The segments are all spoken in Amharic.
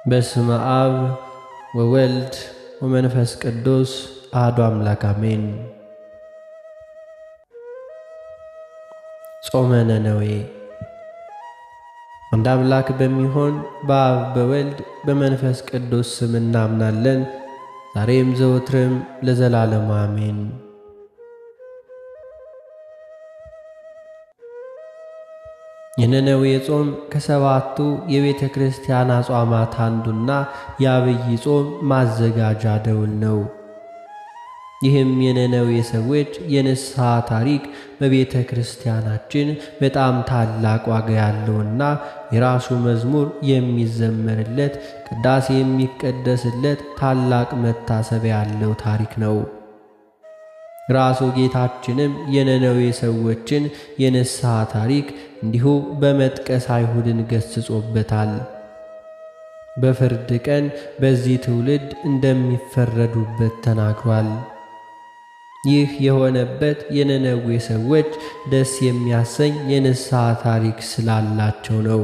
በስመ አብ ወወልድ ወመንፈስ ቅዱስ አሐዱ አምላክ አሜን። ጾመ ነነዌ። አንድ አምላክ በሚሆን በአብ በወልድ በመንፈስ ቅዱስ ስም እናምናለን፣ ዛሬም ዘወትርም ለዘላለሙ አሜን። የነነዌ ጾም ከሰባቱ የቤተ ክርስቲያን አጽዋማት አንዱና የአብይ ጾም ማዘጋጃ ደውል ነው። ይህም የነነዌ ሰዎች የንስሐ ታሪክ በቤተ ክርስቲያናችን በጣም ታላቅ ዋጋ ያለውና የራሱ መዝሙር የሚዘመርለት፣ ቅዳሴ የሚቀደስለት ታላቅ መታሰቢያ ያለው ታሪክ ነው። ራሱ ጌታችንም የነነዌ ሰዎችን የንስሐ ታሪክ እንዲሁ በመጥቀስ አይሁድን ገስጾበታል። በፍርድ ቀን በዚህ ትውልድ እንደሚፈረዱበት ተናግሯል። ይህ የሆነበት የነነዌ ሰዎች ደስ የሚያሰኝ የንስሐ ታሪክ ስላላቸው ነው።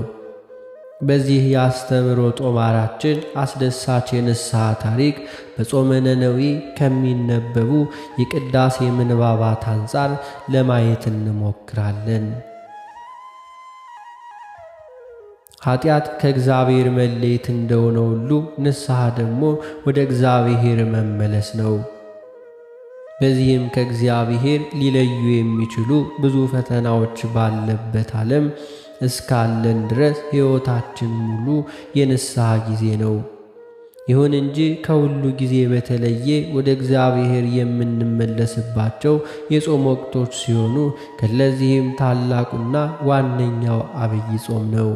በዚህ የአስተምህሮ ጦማራችን አስደሳች የንስሐ ታሪክ በጾመ ነነዌ ከሚነበቡ የቅዳሴ ምንባባት አንጻር ለማየት እንሞክራለን። ኃጢአት ከእግዚአብሔር መለየት እንደሆነ ሁሉ ንስሐ ደግሞ ወደ እግዚአብሔር መመለስ ነው። በዚህም ከእግዚአብሔር ሊለዩ የሚችሉ ብዙ ፈተናዎች ባለበት ዓለም እስካለን ድረስ ሕይወታችን ሙሉ የንስሐ ጊዜ ነው። ይሁን እንጂ ከሁሉ ጊዜ በተለየ ወደ እግዚአብሔር የምንመለስባቸው የጾም ወቅቶች ሲሆኑ ከለዚህም ታላቁና ዋነኛው አብይ ጾም ነው።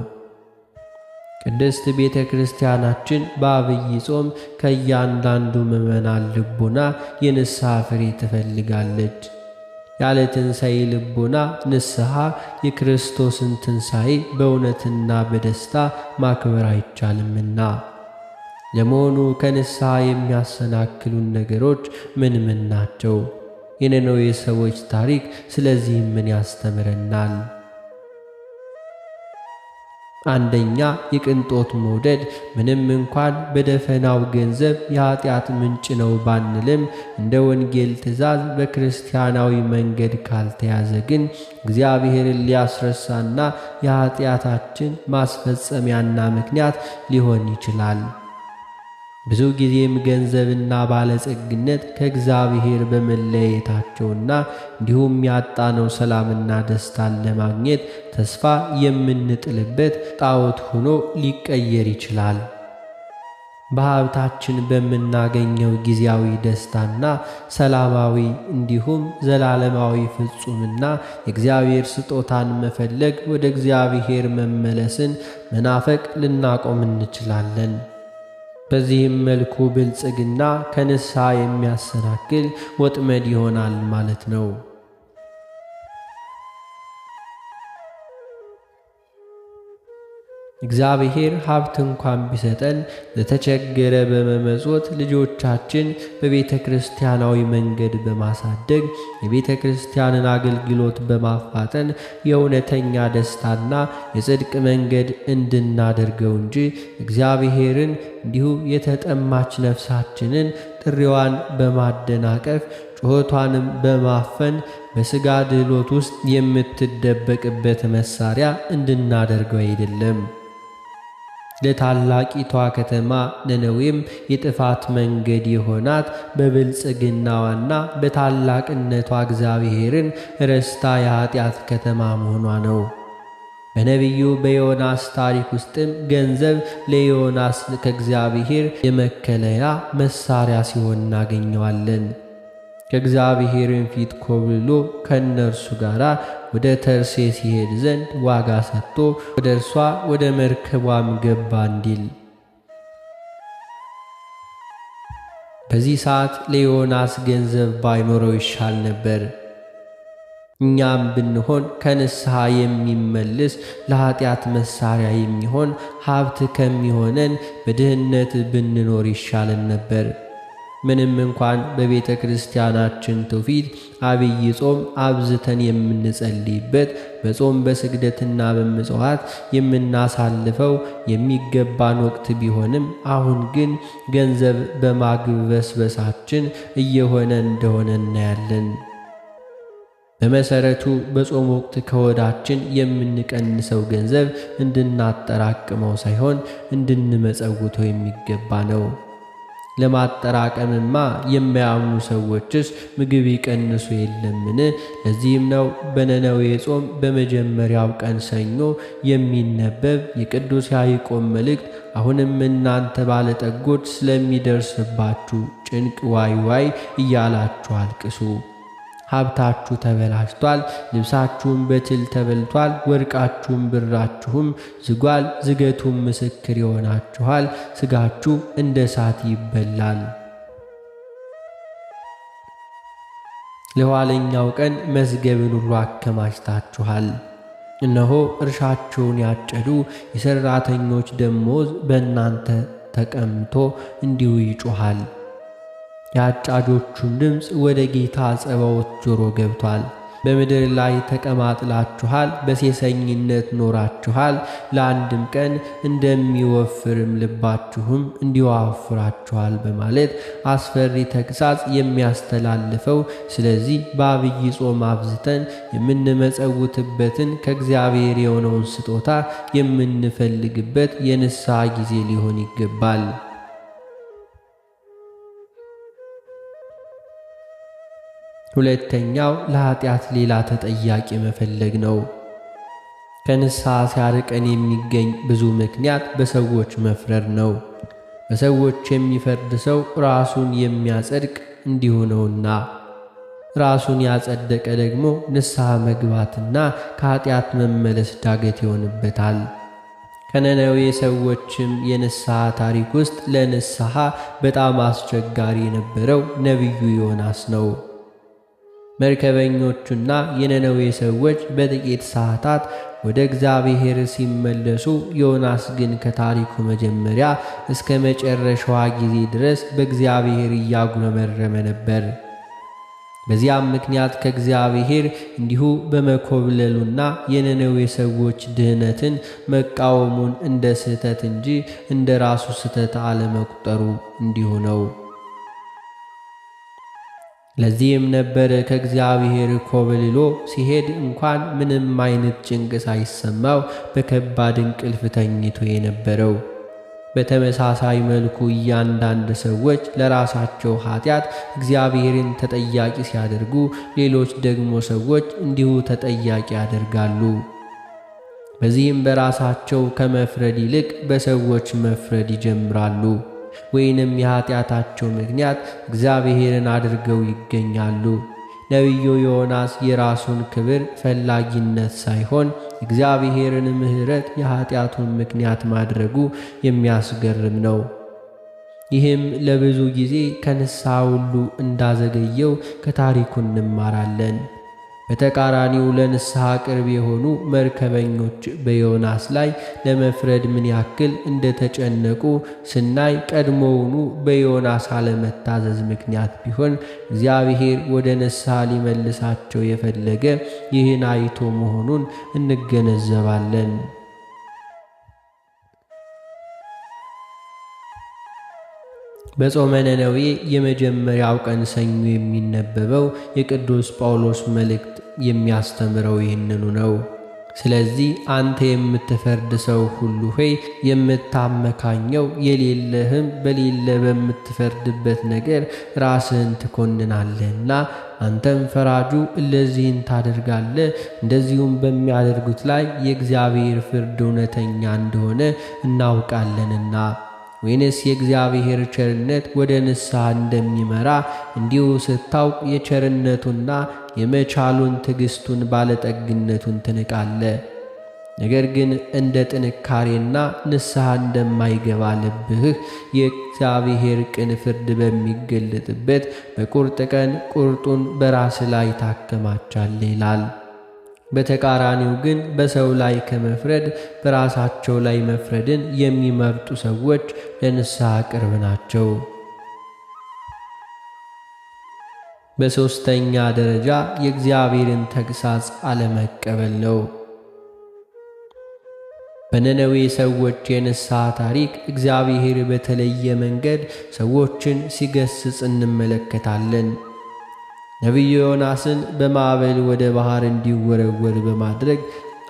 ቅድስት ቤተ ክርስቲያናችን በአብይ ጾም ከእያንዳንዱ ምዕመናን ልቦና የንስሐ ፍሬ ትፈልጋለች። ያለ ትንሣኤ ልቦና ንስሐ የክርስቶስን ትንሣኤ በእውነትና በደስታ ማክበር አይቻልምና። ለመሆኑ ከንስሐ የሚያሰናክሉን ነገሮች ምን ምን ናቸው? የነነዌ ሰዎች ታሪክ ስለዚህ ምን ያስተምረናል? አንደኛ፣ የቅንጦት መውደድ። ምንም እንኳን በደፈናው ገንዘብ የኃጢአት ምንጭ ነው ባንልም እንደ ወንጌል ትእዛዝ በክርስቲያናዊ መንገድ ካልተያዘ ግን እግዚአብሔርን ሊያስረሳና የኃጢአታችን ማስፈጸሚያና ምክንያት ሊሆን ይችላል። ብዙ ጊዜም ገንዘብና ባለጸግነት ከእግዚአብሔር በመለየታቸውና እንዲሁም ያጣነው ሰላምና ደስታን ለማግኘት ተስፋ የምንጥልበት ጣዖት ሆኖ ሊቀየር ይችላል። በሀብታችን በምናገኘው ጊዜያዊ ደስታና ሰላማዊ እንዲሁም ዘላለማዊ ፍጹምና የእግዚአብሔር ስጦታን መፈለግ ወደ እግዚአብሔር መመለስን መናፈቅ ልናቆም እንችላለን። በዚህም መልኩ ብልጽግና ከንስሐ የሚያሰናክል ወጥመድ ይሆናል ማለት ነው። እግዚአብሔር ሀብት እንኳን ቢሰጠን ለተቸገረ በመመጽወት፣ ልጆቻችን በቤተ ክርስቲያናዊ መንገድ በማሳደግ፣ የቤተ ክርስቲያንን አገልግሎት በማፋጠን የእውነተኛ ደስታና የጽድቅ መንገድ እንድናደርገው እንጂ እግዚአብሔርን እንዲሁ የተጠማች ነፍሳችንን ጥሪዋን በማደናቀፍ ጩኸቷንም በማፈን በሥጋ ድሎት ውስጥ የምትደበቅበት መሳሪያ እንድናደርገው አይደለም። ለታላቂቷ ከተማ ነነዌም የጥፋት መንገድ የሆናት በብልጽግናዋና በታላቅነቷ እግዚአብሔርን ረስታ የኃጢአት ከተማ መሆኗ ነው። በነቢዩ በዮናስ ታሪክ ውስጥም ገንዘብ ለዮናስ ከእግዚአብሔር የመከለያ መሳሪያ ሲሆን እናገኘዋለን። ከእግዚአብሔርን ፊት ኮብልሎ ከእነርሱ ጋር ወደ ተርሴስ ይሄድ ዘንድ ዋጋ ሰጥቶ ወደ እርሷ ወደ መርከቧም ገባ እንዲል። በዚህ ሰዓት ለዮናስ ገንዘብ ባይኖረው ይሻል ነበር። እኛም ብንሆን ከንስሐ የሚመልስ ለኃጢአት መሳሪያ የሚሆን ሀብት ከሚሆነን በድህነት ብንኖር ይሻለን ነበር። ምንም እንኳን በቤተ ክርስቲያናችን ትውፊት አብይ ጾም አብዝተን የምንጸልይበት በጾም በስግደትና በምጽዋት የምናሳልፈው የሚገባን ወቅት ቢሆንም፣ አሁን ግን ገንዘብ በማግበስበሳችን እየሆነ እንደሆነ እናያለን። በመሰረቱ በጾም ወቅት ከሆዳችን የምንቀንሰው ገንዘብ እንድናጠራቅመው ሳይሆን እንድንመጸውተው የሚገባ ነው። ለማጠራቀምማ የማያምኑ ሰዎችስ ምግብ ይቀንሱ የለምን? ለዚህም ነው በነነዌ ጾም በመጀመሪያው ቀን ሰኞ የሚነበብ የቅዱስ ያዕቆብ መልእክት አሁንም እናንተ ባለጠጎች ስለሚደርስባችሁ ጭንቅ ዋይ ዋይ እያላችሁ አልቅሱ። ሀብታችሁ ተበላሽቷል፣ ልብሳችሁም በትል ተበልቷል፣ ወርቃችሁም ብራችሁም ዝጓል፣ ዝገቱም ምስክር ይሆናችኋል፣ ሥጋችሁ እንደ እሳት ይበላል። ለኋለኛው ቀን መዝገብን ሁሉ አከማችታችኋል። እነሆ እርሻቸውን ያጨዱ የሠራተኞች ደሞዝ በእናንተ ተቀምቶ እንዲሁ ይጮኻል። የአጫጆቹም ድምፅ ወደ ጌታ ጸባዖት ጆሮ ገብቷል። በምድር ላይ ተቀማጥላችኋል፣ በሴሰኝነት ኖራችኋል። ለአንድም ቀን እንደሚወፍርም ልባችሁም እንዲሁ አወፍራችኋል በማለት አስፈሪ ተግሣጽ የሚያስተላልፈው። ስለዚህ በአብይ ጾም አብዝተን የምንመጸውትበትን ከእግዚአብሔር የሆነውን ስጦታ የምንፈልግበት የንስሐ ጊዜ ሊሆን ይገባል። ሁለተኛው ለኃጢአት ሌላ ተጠያቂ መፈለግ ነው። ከንስሐ ሲያርቀን የሚገኝ ብዙ ምክንያት በሰዎች መፍረድ ነው። በሰዎች የሚፈርድ ሰው ራሱን የሚያጸድቅ እንዲሁ ነውና፣ ራሱን ያጸደቀ ደግሞ ንስሐ መግባትና ከኃጢአት መመለስ ዳገት ይሆንበታል። ከነነዌ ሰዎችም የንስሐ ታሪክ ውስጥ ለንስሐ በጣም አስቸጋሪ የነበረው ነቢዩ ዮናስ ነው። መርከበኞቹና የነነዌ ሰዎች በጥቂት ሰዓታት ወደ እግዚአብሔር ሲመለሱ፣ ዮናስ ግን ከታሪኩ መጀመሪያ እስከ መጨረሻዋ ጊዜ ድረስ በእግዚአብሔር እያጉረመረመ ነበር። በዚያም ምክንያት ከእግዚአብሔር እንዲሁ በመኮብለሉና የነነዌ ሰዎች ድህነትን መቃወሙን እንደ ስህተት እንጂ እንደ ራሱ ስህተት አለመቁጠሩ እንዲሁ ነው። ለዚህም ነበር ከእግዚአብሔር ኮብልሎ ሲሄድ እንኳን ምንም አይነት ጭንቅ ሳይሰማው በከባድ እንቅልፍ ተኝቶ የነበረው። በተመሳሳይ መልኩ እያንዳንድ ሰዎች ለራሳቸው ኃጢአት እግዚአብሔርን ተጠያቂ ሲያደርጉ፣ ሌሎች ደግሞ ሰዎች እንዲሁ ተጠያቂ ያደርጋሉ። በዚህም በራሳቸው ከመፍረድ ይልቅ በሰዎች መፍረድ ይጀምራሉ፣ ወይንም የኃጢአታቸው ምክንያት እግዚአብሔርን አድርገው ይገኛሉ። ነቢዩ ዮናስ የራሱን ክብር ፈላጊነት ሳይሆን እግዚአብሔርን ምሕረት የኃጢአቱን ምክንያት ማድረጉ የሚያስገርም ነው። ይህም ለብዙ ጊዜ ከንስሐ ሁሉ እንዳዘገየው ከታሪኩ እንማራለን። በተቃራኒው ለንስሐ ቅርብ የሆኑ መርከበኞች በዮናስ ላይ ለመፍረድ ምን ያክል እንደተጨነቁ ስናይ፣ ቀድሞውኑ በዮናስ አለመታዘዝ ምክንያት ቢሆን እግዚአብሔር ወደ ንስሐ ሊመልሳቸው የፈለገ ይህን አይቶ መሆኑን እንገነዘባለን። በጾመ ነነዌ የመጀመሪያው ቀን ሰኞ የሚነበበው የቅዱስ ጳውሎስ መልእክት የሚያስተምረው ይህንኑ ነው። ስለዚህ አንተ የምትፈርድ ሰው ሁሉ ሆይ፣ የምታመካኘው የሌለህም በሌለ በምትፈርድበት ነገር ራስህን ትኮንናለህና፣ አንተም ፈራጁ እለዚህን ታደርጋለህ። እንደዚሁም በሚያደርጉት ላይ የእግዚአብሔር ፍርድ እውነተኛ እንደሆነ እናውቃለንና። ወይንስ የእግዚአብሔር ቸርነት ወደ ንስሐ እንደሚመራ እንዲሁ ስታውቅ የቸርነቱና የመቻሉን ትዕግስቱን ባለጠግነቱን ትንቃለህ። ነገር ግን እንደ ጥንካሬና ንስሐ እንደማይገባ ልብህ የእግዚአብሔር ቅን ፍርድ በሚገለጥበት በቁርጥ ቀን ቁርጡን በራስ ላይ ታከማቻለህ ይላል። በተቃራኒው ግን በሰው ላይ ከመፍረድ በራሳቸው ላይ መፍረድን የሚመርጡ ሰዎች ለንስሐ ቅርብ ናቸው። በሦስተኛ ደረጃ የእግዚአብሔርን ተግሣጽ አለመቀበል ነው። በነነዌ ሰዎች የንስሐ ታሪክ እግዚአብሔር በተለየ መንገድ ሰዎችን ሲገስጽ እንመለከታለን። ነቢዩ ዮናስን በማዕበል ወደ ባህር እንዲወረወር በማድረግ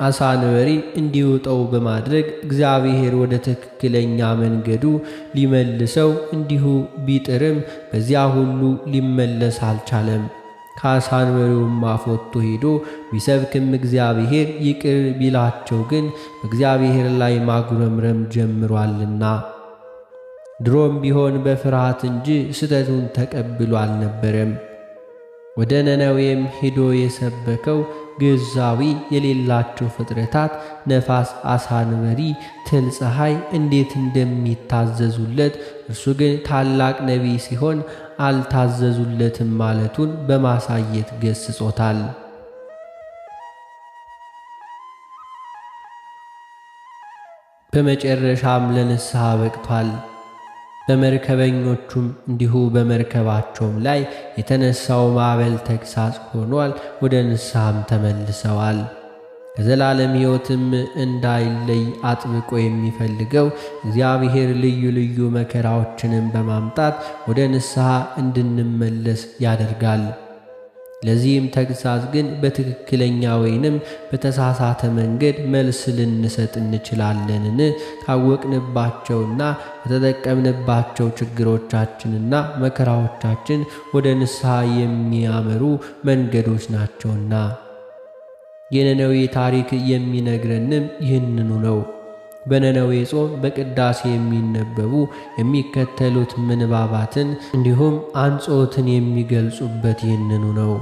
ዓሣ አንበሪ እንዲውጠው በማድረግ እግዚአብሔር ወደ ትክክለኛ መንገዱ ሊመልሰው እንዲሁ ቢጥርም በዚያ ሁሉ ሊመለስ አልቻለም። ከዓሣ አንበሪውም አፍ ወጥቶ ሄዶ ቢሰብክም እግዚአብሔር ይቅር ቢላቸው ግን በእግዚአብሔር ላይ ማጉረምረም ጀምሯልና ድሮም ቢሆን በፍርሃት እንጂ ስህተቱን ተቀብሎ አልነበረም። ወደ ነነዌም ሄዶ የሰበከው ግዛዊ የሌላቸው ፍጥረታት ነፋስ፣ ዓሣ አንበሪ፣ ትል፣ ፀሐይ እንዴት እንደሚታዘዙለት እርሱ ግን ታላቅ ነቢይ ሲሆን አልታዘዙለትም ማለቱን በማሳየት ገስጾታል። በመጨረሻም ለንስሐ በቅቷል። በመርከበኞቹም እንዲሁ በመርከባቸውም ላይ የተነሳው ማዕበል ተግሣጽ ሆኗል። ወደ ንስሐም ተመልሰዋል። ከዘላለም ሕይወትም እንዳይለይ አጥብቆ የሚፈልገው እግዚአብሔር ልዩ ልዩ መከራዎችንም በማምጣት ወደ ንስሐ እንድንመለስ ያደርጋል። ለዚህም ተግሣጽ ግን በትክክለኛ ወይንም በተሳሳተ መንገድ መልስ ልንሰጥ እንችላለንን? ካወቅንባቸውና ከተጠቀምንባቸው ችግሮቻችንና መከራዎቻችን ወደ ንስሐ የሚያመሩ መንገዶች ናቸውና። የነነዌ ታሪክ የሚነግረንም ይህንኑ ነው። በነነዌ ጾም በቅዳሴ የሚነበቡ የሚከተሉት ምንባባትን እንዲሁም አንጾትን የሚገልጹበት ይህንኑ ነው።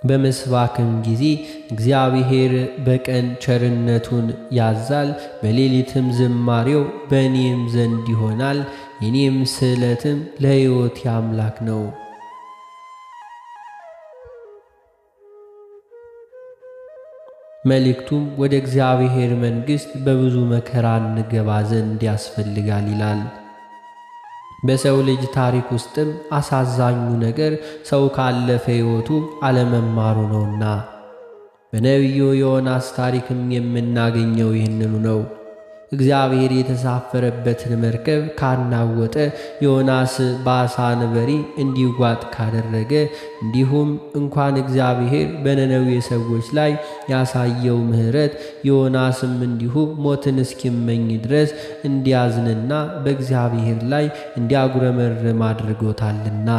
በመስባክም ጊዜ እግዚአብሔር በቀን ቸርነቱን ያዛል፣ በሌሊትም ዝማሬው በእኔም ዘንድ ይሆናል፣ የኔም ስዕለትም ለሕይወቴ አምላክ ነው። መልእክቱም ወደ እግዚአብሔር መንግሥት በብዙ መከራ እንገባ ዘንድ ያስፈልጋል ይላል። በሰው ልጅ ታሪክ ውስጥም አሳዛኙ ነገር ሰው ካለፈ ሕይወቱ አለመማሩ ነውና በነቢዩ ዮናስ ታሪክም የምናገኘው ይህንኑ ነው። እግዚአብሔር የተሳፈረበትን መርከብ ካናወጠ፣ ዮናስ በዓሣ አንበሪ እንዲዋጥ ካደረገ፣ እንዲሁም እንኳን እግዚአብሔር በነነዌ ሰዎች ላይ ያሳየው ምሕረት ዮናስም እንዲሁ ሞትን እስኪመኝ ድረስ እንዲያዝንና በእግዚአብሔር ላይ እንዲያጉረመርም አድርጎታልና።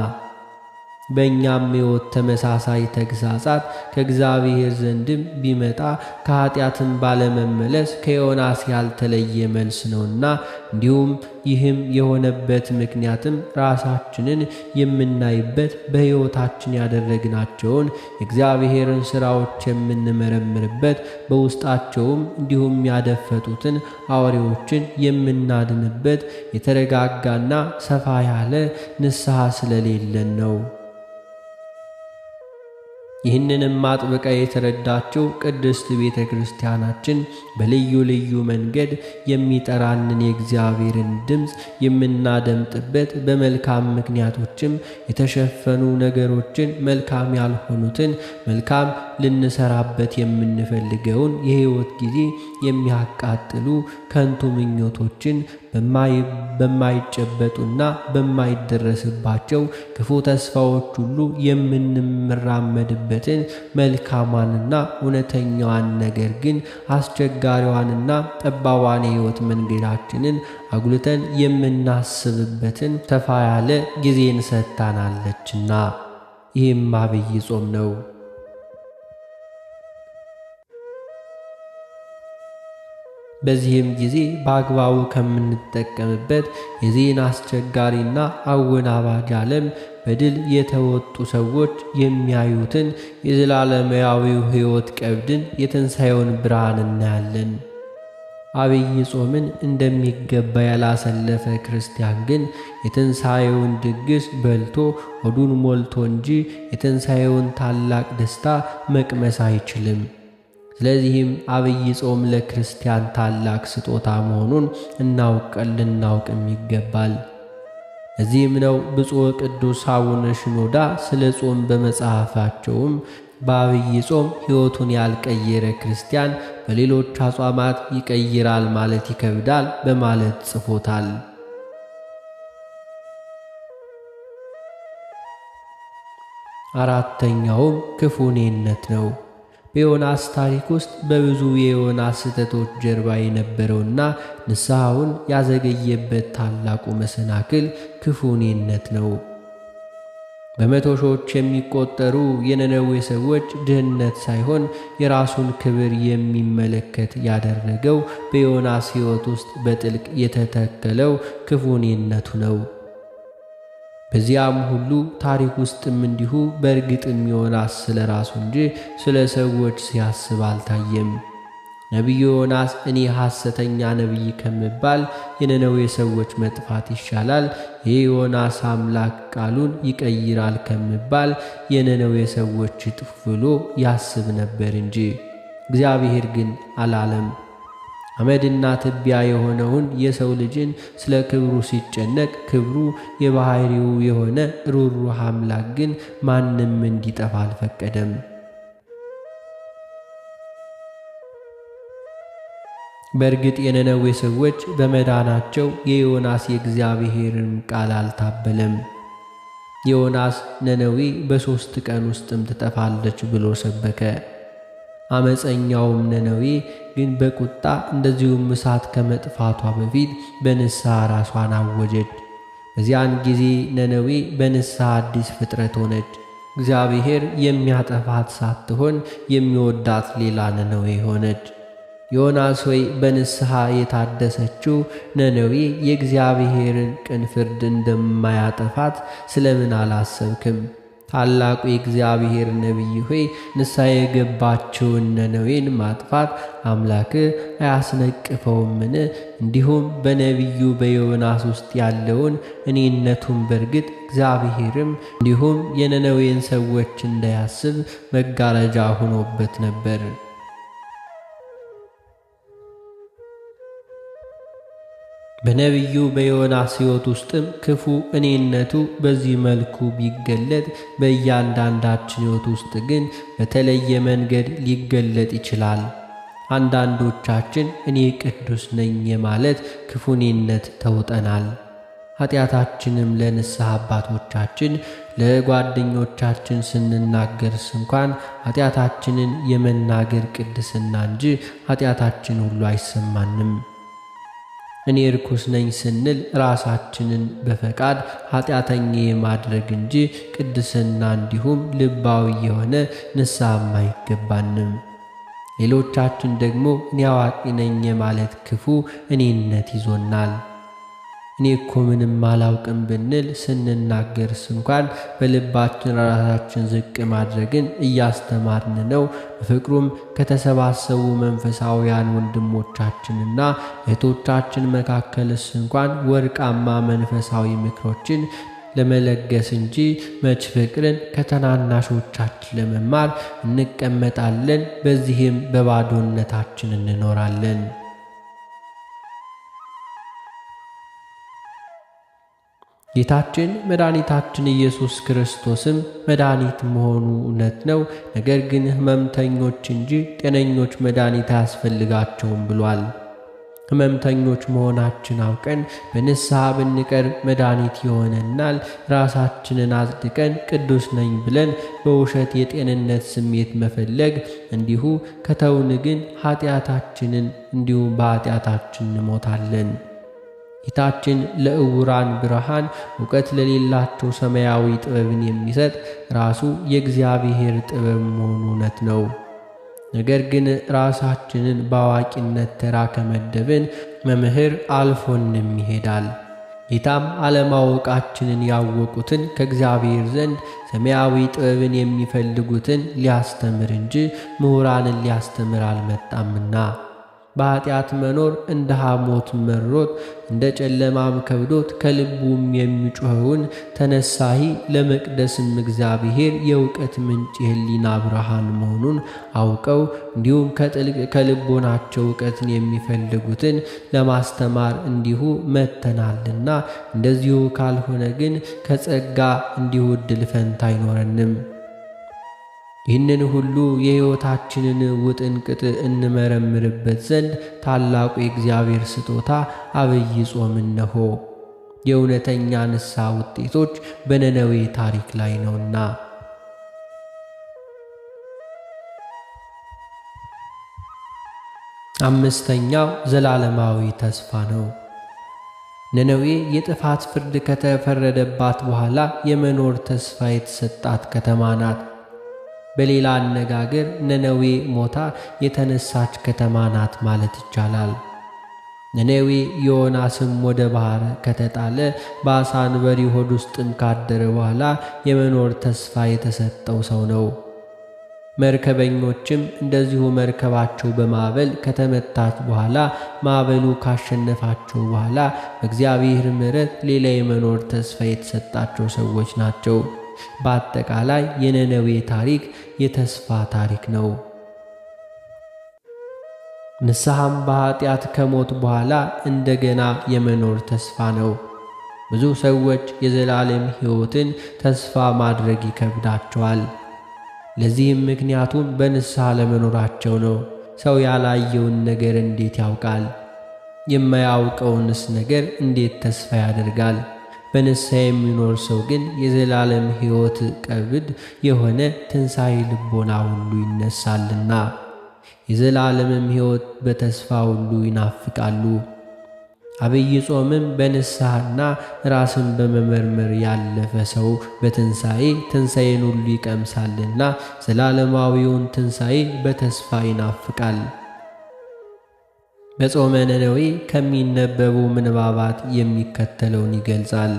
በእኛም ሕይወት ተመሳሳይ ተግሣጻት ከእግዚአብሔር ዘንድም ቢመጣ ከኃጢአትም ባለመመለስ ከዮናስ ያልተለየ መልስ ነውና፣ እንዲሁም ይህም የሆነበት ምክንያትም ራሳችንን የምናይበት በሕይወታችን ያደረግናቸውን የእግዚአብሔርን ሥራዎች የምንመረምርበት በውስጣቸውም እንዲሁም ያደፈጡትን አውሬዎችን የምናድንበት የተረጋጋና ሰፋ ያለ ንስሐ ስለሌለን ነው። ይህንንም አጥብቃ የተረዳችው ቅድስት ቤተ ክርስቲያናችን በልዩ ልዩ መንገድ የሚጠራንን የእግዚአብሔርን ድምፅ የምናደምጥበት በመልካም ምክንያቶችም የተሸፈኑ ነገሮችን መልካም ያልሆኑትን መልካም ልንሰራበት የምንፈልገውን የሕይወት ጊዜ የሚያቃጥሉ ከንቱ ምኞቶችን በማይጨበጡና በማይደረስባቸው ክፉ ተስፋዎች ሁሉ የምንራመድበትን መልካሟንና እውነተኛዋን ነገር ግን አስቸጋሪዋንና ጠባቧን የሕይወት መንገዳችንን አጉልተን የምናስብበትን ሰፋ ያለ ጊዜን ሰጥታናለችና ይህም ዐቢይ ጾም ነው። በዚህም ጊዜ በአግባቡ ከምንጠቀምበት የዚህን አስቸጋሪና አወናባጅ ዓለም በድል የተወጡ ሰዎች የሚያዩትን የዘላለማዊው ሕይወት ቀብድን የትንሣኤውን ብርሃን እናያለን። ዐቢይ ጾምን እንደሚገባ ያላሰለፈ ክርስቲያን ግን የትንሣኤውን ድግስ በልቶ ሆዱን ሞልቶ እንጂ የትንሣኤውን ታላቅ ደስታ መቅመስ አይችልም። ስለዚህም ዐቢይ ጾም ለክርስቲያን ታላቅ ስጦታ መሆኑን ልናውቅም ይገባል። እዚህም ነው ብፁዕ ቅዱስ አቡነ ሽኖዳ ስለ ጾም በመጽሐፋቸውም በአብይ ጾም ሕይወቱን ያልቀየረ ክርስቲያን በሌሎች አጽዋማት ይቀይራል ማለት ይከብዳል በማለት ጽፎታል። አራተኛውም ክፉ እኔነት ነው። በዮናስ ታሪክ ውስጥ በብዙ የዮናስ ስህተቶች ጀርባ የነበረውና ንስሐውን ያዘገየበት ታላቁ መሰናክል ክፉ እኔነት ነው። በመቶ ሺዎች የሚቆጠሩ የነነዌ ሰዎች ድህነት ሳይሆን የራሱን ክብር የሚመለከት ያደረገው በዮናስ ሕይወት ውስጥ በጥልቅ የተተከለው ክፉ እኔነቱ ነው። በዚያም ሁሉ ታሪክ ውስጥም እንዲሁ በእርግጥም ዮናስ ስለ ራሱ እንጂ ስለ ሰዎች ሲያስብ አልታየም። ነቢዩ ዮናስ እኔ ሐሰተኛ ነቢይ ከምባል የነነዌ ሰዎች መጥፋት ይሻላል፣ የዮናስ አምላክ ቃሉን ይቀይራል ከምባል የነነዌ ሰዎች ይጥፉ ብሎ ያስብ ነበር እንጂ። እግዚአብሔር ግን አላለም። አመድና ትቢያ የሆነውን የሰው ልጅን ስለ ክብሩ ሲጨነቅ ክብሩ የባሕሪው የሆነ ሩሩህ አምላክ ግን ማንም እንዲጠፋ አልፈቀደም። በእርግጥ የነነዌ ሰዎች በመዳናቸው የዮናስ የእግዚአብሔርን ቃል አልታበለም። ዮናስ ነነዌ በ3 ቀን ውስጥም ትጠፋለች ብሎ ሰበከ። አመፀኛውም ነነዌ ግን በቁጣ እንደዚሁም እሳት ከመጥፋቷ በፊት በንስሐ ራሷን አወጀች። በዚያን ጊዜ ነነዌ በንስሐ አዲስ ፍጥረት ሆነች። እግዚአብሔር የሚያጠፋት ሳትሆን የሚወዳት ሌላ ነነዌ ሆነች። ዮናስ ሆይ በንስሐ የታደሰችው ነነዌ የእግዚአብሔርን ቅን ፍርድ እንደማያጠፋት ስለምን አላሰብክም? ታላቁ የእግዚአብሔር ነቢይ ሆይ ንስሐ የገባችውን ነነዌን ማጥፋት አምላክ አያስነቅፈውምን? እንዲሁም በነቢዩ በዮናስ ውስጥ ያለውን እኔነቱን በእርግጥ እግዚአብሔርም እንዲሁም የነነዌን ሰዎች እንዳያስብ መጋረጃ ሆኖበት ነበር። በነቢዩ በዮናስ ሕይወት ውስጥም ክፉ እኔነቱ በዚህ መልኩ ቢገለጥ በእያንዳንዳችን ሕይወት ውስጥ ግን በተለየ መንገድ ሊገለጥ ይችላል። አንዳንዶቻችን እኔ ቅዱስ ነኝ የማለት ክፉ እኔነት ተውጠናል። ኃጢአታችንም ለንስሐ አባቶቻችን ለጓደኞቻችን ስንናገርስ እንኳን ኃጢአታችንን የመናገር ቅድስና እንጂ ኃጢአታችን ሁሉ አይሰማንም። እኔ ርኩስ ነኝ ስንል ራሳችንን በፈቃድ ኃጢአተኛ የማድረግ እንጂ ቅድስና እንዲሁም ልባዊ የሆነ ንስሐም አይገባንም። ሌሎቻችን ደግሞ እኔ አዋቂ ነኝ የማለት ክፉ እኔነት ይዞናል። እኔ እኮ ምንም አላውቅም ብንል ስንናገርስ እንኳን በልባችን ራሳችን ዝቅ ማድረግን እያስተማርን ነው። በፍቅሩም ከተሰባሰቡ መንፈሳውያን ወንድሞቻችንና እህቶቻችን መካከልስ እንኳን ወርቃማ መንፈሳዊ ምክሮችን ለመለገስ እንጂ መች ፍቅርን ከተናናሾቻችን ለመማር እንቀመጣለን። በዚህም በባዶነታችን እንኖራለን። ጌታችን መድኃኒታችን ኢየሱስ ክርስቶስም መድኃኒት መሆኑ እውነት ነው፣ ነገር ግን ሕመምተኞች እንጂ ጤነኞች መድኃኒት አያስፈልጋቸውም ብሏል። ሕመምተኞች መሆናችን አውቀን በንስሐ ብንቀር መድኃኒት ይሆነናል። ራሳችንን አጽድቀን ቅዱስ ነኝ ብለን በውሸት የጤንነት ስሜት መፈለግ እንዲሁ ከተውን ግን ኃጢአታችንን እንዲሁ በኃጢአታችን እንሞታለን። ጌታችን ለዕውራን ብርሃን፣ እውቀት ለሌላቸው ሰማያዊ ጥበብን የሚሰጥ ራሱ የእግዚአብሔር ጥበብ መሆኑ እውነት ነው። ነገር ግን ራሳችንን በአዋቂነት ተራ ከመደብን መምህር አልፎንም ይሄዳል። ጌታም አለማወቃችንን ያወቁትን ከእግዚአብሔር ዘንድ ሰማያዊ ጥበብን የሚፈልጉትን ሊያስተምር እንጂ ምሁራንን ሊያስተምር አልመጣምና። በኃጢአት መኖር እንደ ሐሞት መሮት እንደ ጨለማም ከብዶት ከልቡም የሚጮኸውን ተነሳሂ ለመቅደስም እግዚአብሔር የእውቀት ምንጭ የሕሊና ብርሃን መሆኑን አውቀው እንዲሁም ከጥልቅ ከልቦናቸው እውቀትን የሚፈልጉትን ለማስተማር እንዲሁ መጥተናልና፣ እንደዚሁ ካልሆነ ግን ከጸጋ እንዲሁ ዕድል ፈንታ አይኖረንም። ይህንን ሁሉ የሕይወታችንን ውጥንቅጥ እንመረምርበት ዘንድ ታላቁ የእግዚአብሔር ስጦታ አብይ ጾም እነሆ። የእውነተኛ ንስሐ ውጤቶች በነነዌ ታሪክ ላይ ነውና። አምስተኛው ዘላለማዊ ተስፋ ነው። ነነዌ የጥፋት ፍርድ ከተፈረደባት በኋላ የመኖር ተስፋ የተሰጣት ከተማ ናት። በሌላ አነጋገር ነነዌ ሞታ የተነሳች ከተማ ናት ማለት ይቻላል። ነነዌ ዮናስም ወደ ባህር ከተጣለ በዓሣ አንበሪ ሆድ ውስጥም ካደረ በኋላ የመኖር ተስፋ የተሰጠው ሰው ነው። መርከበኞችም እንደዚሁ መርከባቸው በማዕበል ከተመታች በኋላ ማዕበሉ ካሸነፋቸው በኋላ በእግዚአብሔር ምሕረት ሌላ የመኖር ተስፋ የተሰጣቸው ሰዎች ናቸው። በአጠቃላይ የነነዌ ታሪክ የተስፋ ታሪክ ነው። ንስሐም በኃጢአት ከሞት በኋላ እንደገና የመኖር ተስፋ ነው። ብዙ ሰዎች የዘላለም ሕይወትን ተስፋ ማድረግ ይከብዳቸዋል። ለዚህም ምክንያቱም በንስሐ ለመኖራቸው ነው። ሰው ያላየውን ነገር እንዴት ያውቃል? የማያውቀውንስ ነገር እንዴት ተስፋ ያደርጋል? በንስሐ የሚኖር ሰው ግን የዘላለም ሕይወት ቀብድ የሆነ ትንሣኤ ልቦና ሁሉ ይነሳልና የዘላለምም ሕይወት በተስፋ ሁሉ ይናፍቃሉ። አብይ ጾምም በንስሐና ራስን በመመርመር ያለፈ ሰው በትንሣኤ ትንሣኤን ሁሉ ይቀምሳልና ዘላለማዊውን ትንሣኤ በተስፋ ይናፍቃል። በጾመ ነነዌ ከሚነበቡ ምንባባት የሚከተለውን ይገልጻል።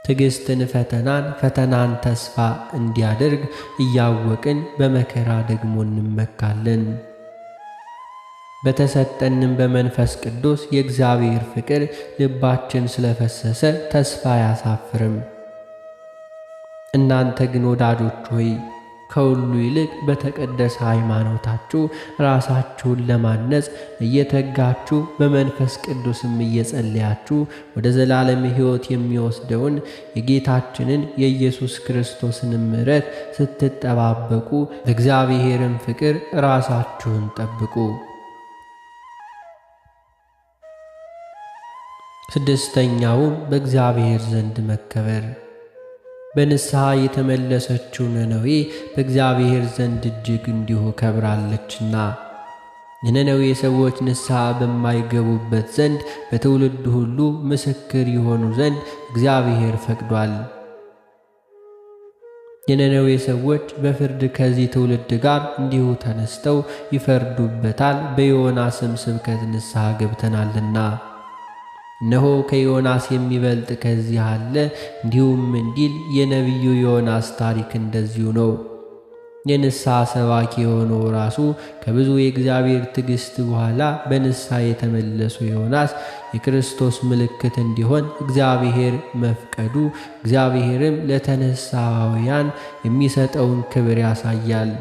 ትዕግስትን ፈተናን፣ ፈተናን ተስፋ እንዲያደርግ እያወቅን በመከራ ደግሞ እንመካለን። በተሰጠንም በመንፈስ ቅዱስ የእግዚአብሔር ፍቅር ልባችን ስለፈሰሰ ተስፋ አያሳፍርም። እናንተ ግን ወዳጆች ሆይ ከሁሉ ይልቅ በተቀደሰ ሃይማኖታችሁ ራሳችሁን ለማነጽ እየተጋችሁ በመንፈስ ቅዱስም እየጸለያችሁ ወደ ዘላለም ሕይወት የሚወስደውን የጌታችንን የኢየሱስ ክርስቶስን ምሕረት ስትጠባበቁ በእግዚአብሔርም ፍቅር ራሳችሁን ጠብቁ። ስድስተኛውም በእግዚአብሔር ዘንድ መከበር። በንስሐ የተመለሰችው ነነዌ በእግዚአብሔር ዘንድ እጅግ እንዲሁ ከብራለችና የነነዌ ሰዎች ንስሐ በማይገቡበት ዘንድ በትውልድ ሁሉ ምስክር የሆኑ ዘንድ እግዚአብሔር ፈቅዷል። የነነዌ ሰዎች በፍርድ ከዚህ ትውልድ ጋር እንዲሁ ተነስተው ይፈርዱበታል፣ በዮናስም ስብከት ንስሐ ገብተናልና። እነሆ ከዮናስ የሚበልጥ ከዚህ አለ። እንዲሁም እንዲል የነቢዩ ዮናስ ታሪክ እንደዚሁ ነው። የንስሐ ሰባኪ የሆነው ራሱ ከብዙ የእግዚአብሔር ትዕግስት በኋላ በንስሐ የተመለሱ ዮናስ የክርስቶስ ምልክት እንዲሆን እግዚአብሔር መፍቀዱ እግዚአብሔርም ለተነሳውያን የሚሰጠውን ክብር ያሳያል።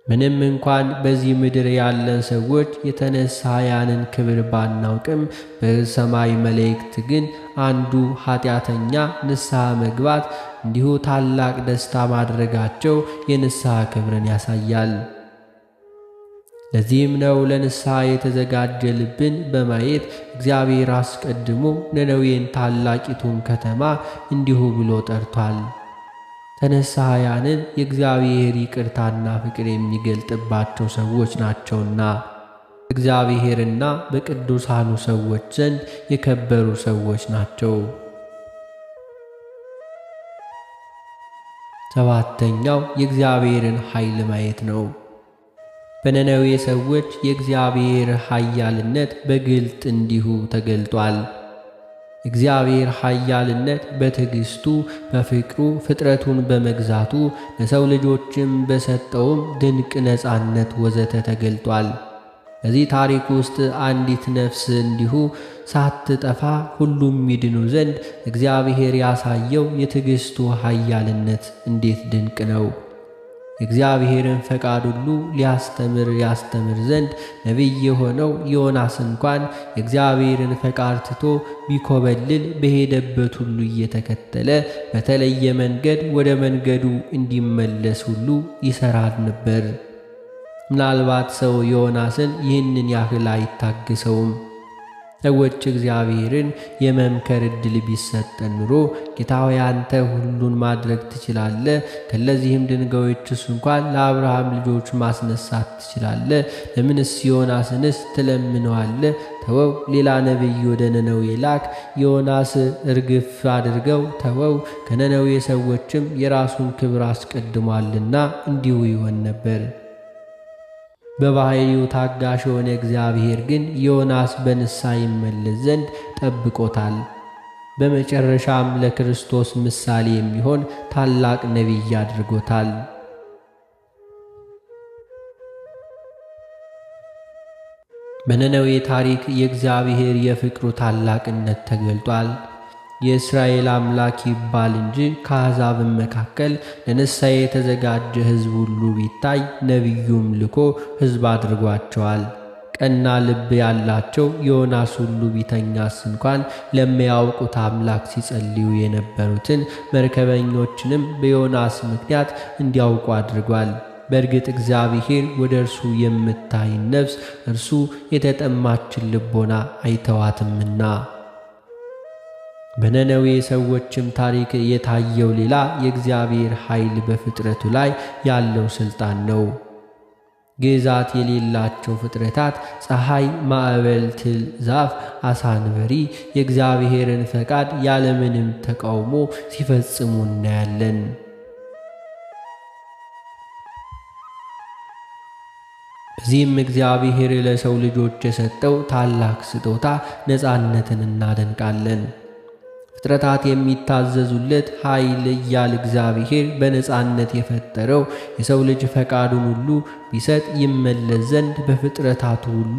ምንም እንኳን በዚህ ምድር ያለን ሰዎች የተነሳያንን ክብር ባናውቅም በሰማይ መላእክት ግን አንዱ ኃጢአተኛ ንስሐ መግባት እንዲሁ ታላቅ ደስታ ማድረጋቸው የንስሐ ክብርን ያሳያል። ለዚህም ነው ለንስሐ የተዘጋጀ ልብን በማየት እግዚአብሔር አስቀድሞ ነነዌን ታላቂቱን ከተማ እንዲሁ ብሎ ጠርቷል። ተነሳያንን የእግዚአብሔር ይቅርታና ፍቅር የሚገልጥባቸው ሰዎች ናቸውና እግዚአብሔርና በቅዱሳኑ ሰዎች ዘንድ የከበሩ ሰዎች ናቸው። ሰባተኛው የእግዚአብሔርን ኃይል ማየት ነው። በነነዌ ሰዎች የእግዚአብሔር ኃያልነት በግልጥ እንዲሁ ተገልጧል። እግዚአብሔር ኃያልነት በትዕግስቱ በፍቅሩ ፍጥረቱን በመግዛቱ ለሰው ልጆችም በሰጠውም ድንቅ ነፃነት ወዘተ ተገልጧል። በዚህ ታሪክ ውስጥ አንዲት ነፍስ እንዲሁ ሳትጠፋ ሁሉም ይድኑ ዘንድ እግዚአብሔር ያሳየው የትዕግሥቱ ኃያልነት እንዴት ድንቅ ነው! የእግዚአብሔርን ፈቃድ ሁሉ ሊያስተምር ያስተምር ዘንድ ነቢይ የሆነው ዮናስ እንኳን የእግዚአብሔርን ፈቃድ ትቶ ቢኮበልል በሄደበት ሁሉ እየተከተለ በተለየ መንገድ ወደ መንገዱ እንዲመለስ ሁሉ ይሠራል ነበር። ምናልባት ሰው ዮናስን ይህንን ያህል አይታገሰውም። ሰዎች እግዚአብሔርን የመምከር ዕድል ቢሰጠን ኑሮ ጌታ ሆይ አንተ ሁሉን ማድረግ ትችላለህ፣ ከለዚህም ድንጋዮችስ እንኳን ለአብርሃም ልጆች ማስነሳት ትችላለህ፣ ለምንስ ዮናስንስ ትለምነዋለህ? ተወው፣ ሌላ ነቢይ ወደ ነነዌ ላክ። ዮናስ እርግፍ አድርገው ተወው፣ ከነነዌ ሰዎችም የራሱን ክብር አስቀድሟልና እንዲሁ ይሆን ነበር። በባሕርዩ ታጋሽ የሆነ እግዚአብሔር ግን ዮናስ በንስሐ ይመለስ ዘንድ ጠብቆታል። በመጨረሻም ለክርስቶስ ምሳሌ የሚሆን ታላቅ ነቢይ አድርጎታል። በነነዌ ታሪክ የእግዚአብሔር የፍቅሩ ታላቅነት ተገልጧል። የእስራኤል አምላክ ይባል እንጂ ከአሕዛብም መካከል ለንስሐ የተዘጋጀ ሕዝብ ሁሉ ቢታይ ነቢዩም ልኮ ሕዝብ አድርጓቸዋል። ቀና ልብ ያላቸው ዮናስ ሁሉ ቢተኛስ እንኳን ለሚያውቁት አምላክ ሲጸልዩ የነበሩትን መርከበኞችንም በዮናስ ምክንያት እንዲያውቁ አድርጓል። በእርግጥ እግዚአብሔር ወደ እርሱ የምታይን ነፍስ እርሱ የተጠማችን ልቦና አይተዋትምና። በነነዌ ሰዎችም ታሪክ የታየው ሌላ የእግዚአብሔር ኃይል በፍጥረቱ ላይ ያለው ሥልጣን ነው። ግዛት የሌላቸው ፍጥረታት ፀሐይ፣ ማዕበል፣ ትል፣ ዛፍ፣ አሳ አንበሪ የእግዚአብሔርን ፈቃድ ያለምንም ተቃውሞ ሲፈጽሙ እናያለን። በዚህም እግዚአብሔር ለሰው ልጆች የሰጠው ታላቅ ስጦታ ነፃነትን እናደንቃለን። ፍጥረታት የሚታዘዙለት ኃይል እያል እግዚአብሔር በነፃነት የፈጠረው የሰው ልጅ ፈቃዱን ሁሉ ቢሰጥ ይመለስ ዘንድ በፍጥረታቱ ሁሉ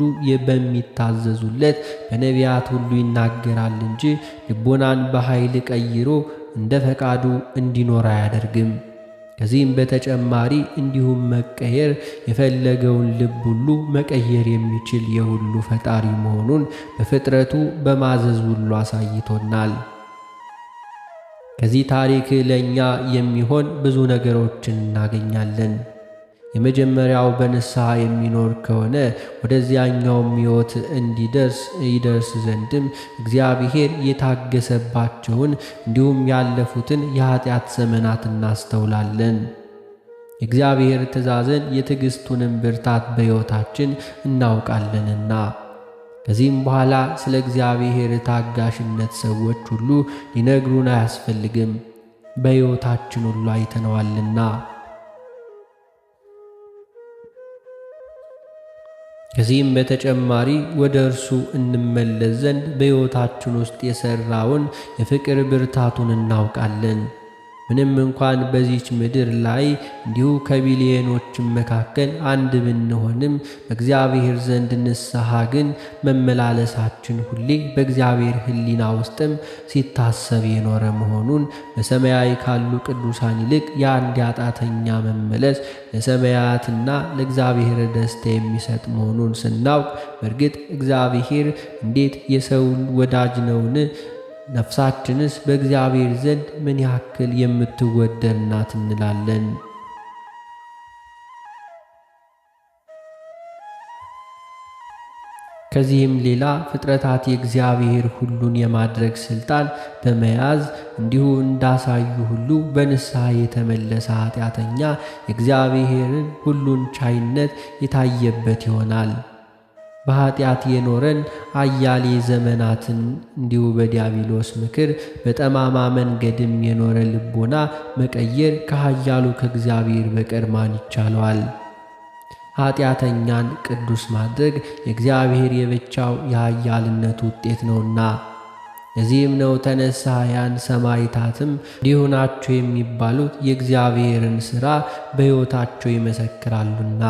በሚታዘዙለት በነቢያት ሁሉ ይናገራል እንጂ ልቦናን በኃይል ቀይሮ እንደ ፈቃዱ እንዲኖር አያደርግም። ከዚህም በተጨማሪ እንዲሁም መቀየር የፈለገውን ልብ ሁሉ መቀየር የሚችል የሁሉ ፈጣሪ መሆኑን በፍጥረቱ በማዘዝ ሁሉ አሳይቶናል። ከዚህ ታሪክ ለእኛ የሚሆን ብዙ ነገሮችን እናገኛለን። የመጀመሪያው በንስሐ የሚኖር ከሆነ ወደዚያኛውም ሕይወት እንዲደርስ ይደርስ ዘንድም እግዚአብሔር የታገሰባቸውን እንዲሁም ያለፉትን የኃጢአት ዘመናት እናስተውላለን። የእግዚአብሔር ትእዛዝን የትዕግሥቱንም ብርታት በሕይወታችን እናውቃለንና። ከዚህም በኋላ ስለ እግዚአብሔር ታጋሽነት ሰዎች ሁሉ ሊነግሩን አያስፈልግም፣ በሕይወታችን ሁሉ አይተነዋልና። ከዚህም በተጨማሪ ወደ እርሱ እንመለስ ዘንድ በሕይወታችን ውስጥ የሠራውን የፍቅር ብርታቱን እናውቃለን። ምንም እንኳን በዚች ምድር ላይ እንዲሁ ከቢሊዮኖች መካከል አንድ ብንሆንም በእግዚአብሔር ዘንድ ንስሐ ግን መመላለሳችን ሁሌ በእግዚአብሔር ሕሊና ውስጥም ሲታሰብ የኖረ መሆኑን በሰማያዊ ካሉ ቅዱሳን ይልቅ የአንድ ኃጢአተኛ መመለስ ለሰማያትና ለእግዚአብሔር ደስታ የሚሰጥ መሆኑን ስናውቅ በእርግጥ እግዚአብሔር እንዴት የሰውን ወዳጅ ነውን? ነፍሳችንስ በእግዚአብሔር ዘንድ ምን ያክል የምትወደድ ናት እንላለን። ከዚህም ሌላ ፍጥረታት የእግዚአብሔር ሁሉን የማድረግ ሥልጣን በመያዝ እንዲሁ እንዳሳዩ ሁሉ በንስሐ የተመለሰ ኃጢአተኛ የእግዚአብሔርን ሁሉን ቻይነት የታየበት ይሆናል። በኃጢአት የኖረን አያሌ ዘመናትን እንዲሁ በዲያብሎስ ምክር በጠማማ መንገድም የኖረ ልቦና መቀየር ከኃያሉ ከእግዚአብሔር በቀር ማን ይቻለዋል? ኃጢአተኛን ቅዱስ ማድረግ የእግዚአብሔር የብቻው የኃያልነት ውጤት ነውና። ለዚህም ነው ተነሳያን ሰማዕታትም እንዲሁ ናቸው የሚባሉት የእግዚአብሔርን ሥራ በሕይወታቸው ይመሰክራሉና።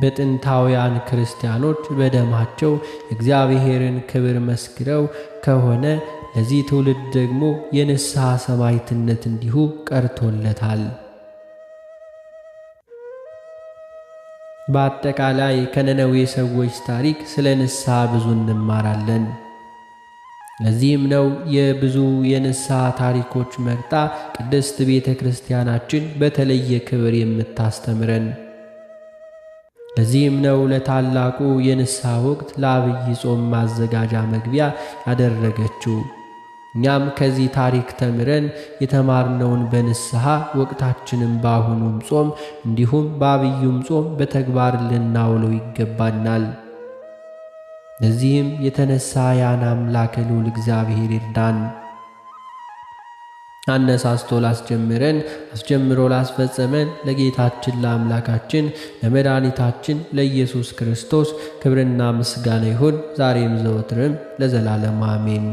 በጥንታውያን ክርስቲያኖች በደማቸው የእግዚአብሔርን ክብር መስክረው ከሆነ ለዚህ ትውልድ ደግሞ የንስሐ ሰማዕትነት እንዲሁ ቀርቶለታል። በአጠቃላይ ከነነዌ ሰዎች ታሪክ ስለ ንስሐ ብዙ እንማራለን። ለዚህም ነው የብዙ የንስሐ ታሪኮች መርጣ ቅድስት ቤተ ክርስቲያናችን በተለየ ክብር የምታስተምረን። ለዚህም ነው ለታላቁ የንስሐ ወቅት ለዐቢይ ጾም ማዘጋጃ መግቢያ ያደረገችው። እኛም ከዚህ ታሪክ ተምረን የተማርነውን በንስሐ ወቅታችንም በአሁኑም ጾም እንዲሁም በዐቢዩም ጾም በተግባር ልናውለው ይገባናል። ለዚህም የተነሳ ያን አምላክ ልዑል እግዚአብሔር ይርዳን። አነሳስቶ ላስጀምረን አስጀምሮ ላስፈጸመን ለጌታችን ለአምላካችን ለመድኃኒታችን ለኢየሱስ ክርስቶስ ክብርና ምስጋና ይሁን፣ ዛሬም ዘወትርም ለዘላለም አሜን።